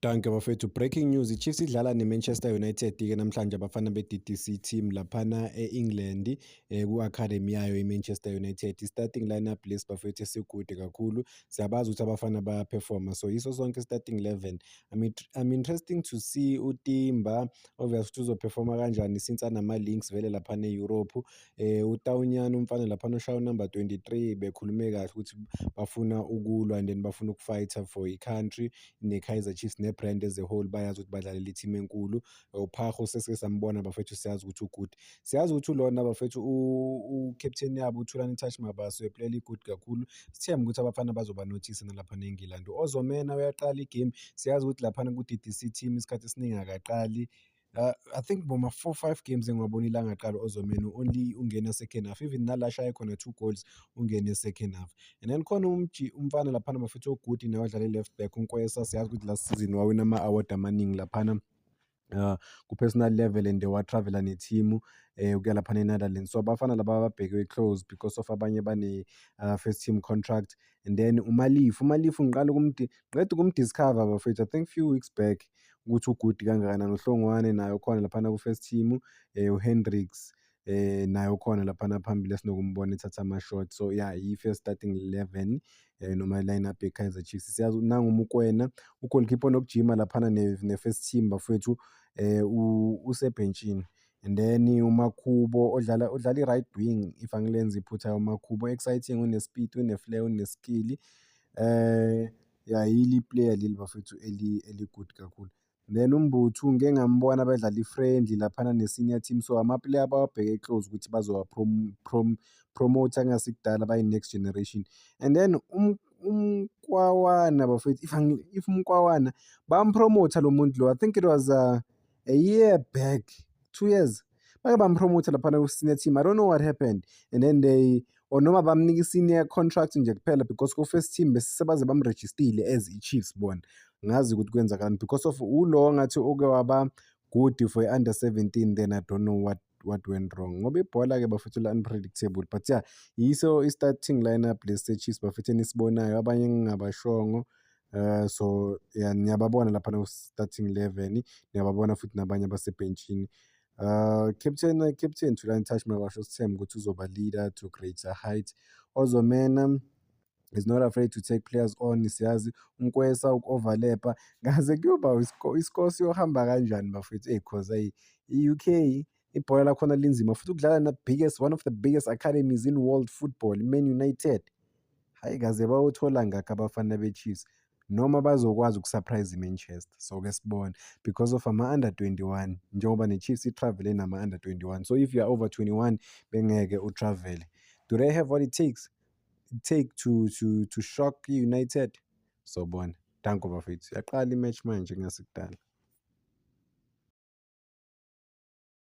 Dankie bafethu. Breaking news, iChiefs idlala neManchester United-ke namhlanje, abafana be-DDC team laphana e-England, ku-academy yayo i-Manchester United. I-starting lineup lesi bafethu esigude kakhulu. Siyabazi ukuthi abafana baya-performa, so yiso sonke starting 11. I'm interesting to see uTimba, obvious ukuthi uzo-performa kanjani since anama-links vele laphana e-Europe. UTaunyane umfana laphana oshaya u-number 23, bekhulume kahle ukuthi bafuna ukulwa and then bafuna uku-fighta for i-country ne-Kaizer Chiefs ne-brand as a whole. Bayazi ukuthi badlalela i-team enkulu. UPhago sesike sambona bafethu, siyazi ukuthi u-good. Siyazi ukuthi ulona bafethu u-captain yabo uThulani Touch Mabaso u-player good kakhulu. Sithembe ukuthi abafana bazoba-notice nalaphana eNgilandi. Ozomena uyaqala i-game, siyazi ukuthi laphana ku-DDC team isikhathi esiningi akaqali. I think boma four, five games engiwabonile angaqali Ozomena, only ungena second half, even nala ashaye khona two goals ungene second half. And then khona umfana laphana bafethu o-good naye odlala i-left back, uNkwesa. Siyazi ukuthi last season wawina ama-award amaningi laphana ku-personal level and wa-travel-a ne-team ukuya laphana e-Netherlands. So abafana laba babhekwe close because of abanye bane first team contract. And then uMalifu, uMalifu ngiqala ngiqeda ukum-discover bafethu, I think few weeks back, ukuthi u-good kangakanani. UHlongwane naye ukhona laphana ku-first team, uHendricks naye ukhona laphana phambili esinokumbona ethatha ama-shot. So yeah, i-first starting 11 noma i-line-up ye-Kaizer Chiefs. Siyazi nangu uMokoena, u-goalkeeper onokujima laphana ne-first team bafowethu, usebhentshini. And then uMakhubo odlala i-right wing, if angilenzi iphutha, uMakhubo exciting, une-speed, une-flair, une-skill. Yeah, yili player leli bafethu eli-good kakhulu. Then uMbuthu ngike ngambona bedlala i-friendly laphana ne-senior team, so ama-player abawabheke close ukuthi bazowa-promote kungasikudala, bayi-next generation. And then uMkwawana bafethu, if uMkwawana bam-promota lo muntu lo, I think it was a year back, 2 years, bake bam-promota laphana ku-senior team. I don't know what happened and then they or noma bamnika i-senior contract nje kuphela, because ku-first team bese bamrejistile as i-Chiefs bona. Ngazi ukuthi kwenzakalani because of ulo ngathi uke waba good for i-under 17, then I don't know what went wrong, ngoba ibhola-ke bafethu la-unpredictable. But yeah, yiso i-starting lineup lesi se-Chiefs bafethu enisibonayo, abanye ngingabashongo. So yeah, niyababona laphana ku-starting 11, niyababona futhi nabanye abasebhentshini. Captain Thulani Touch Mabaso, sithembe ukuthi uzoba leader to greater height. Ozomena is not afraid to take players on, siyazi. UNkwesa uku-overlap-a ngaze kuyoba i-score siyohamba kanjani bafethu? Eyi, cause eyi, i-UK ibhola lakhona linzima futhi ukudlala na-biggest, one of the biggest academies in world football, i-Man United. Hhayi, kaze bawuthola ngakho abafana be-Chiefs noma bazokwazi uku-surprise i-Manchester, soke sibone because of ama-under 21, njengoba ne-Chiefs i-travel-e nama-under 21. So if you are over 21 bengeke u-travel. Do they have what it takes take to shock i-United? Sobona. Danko bafethu, yaqala i-match manje kungasikudala.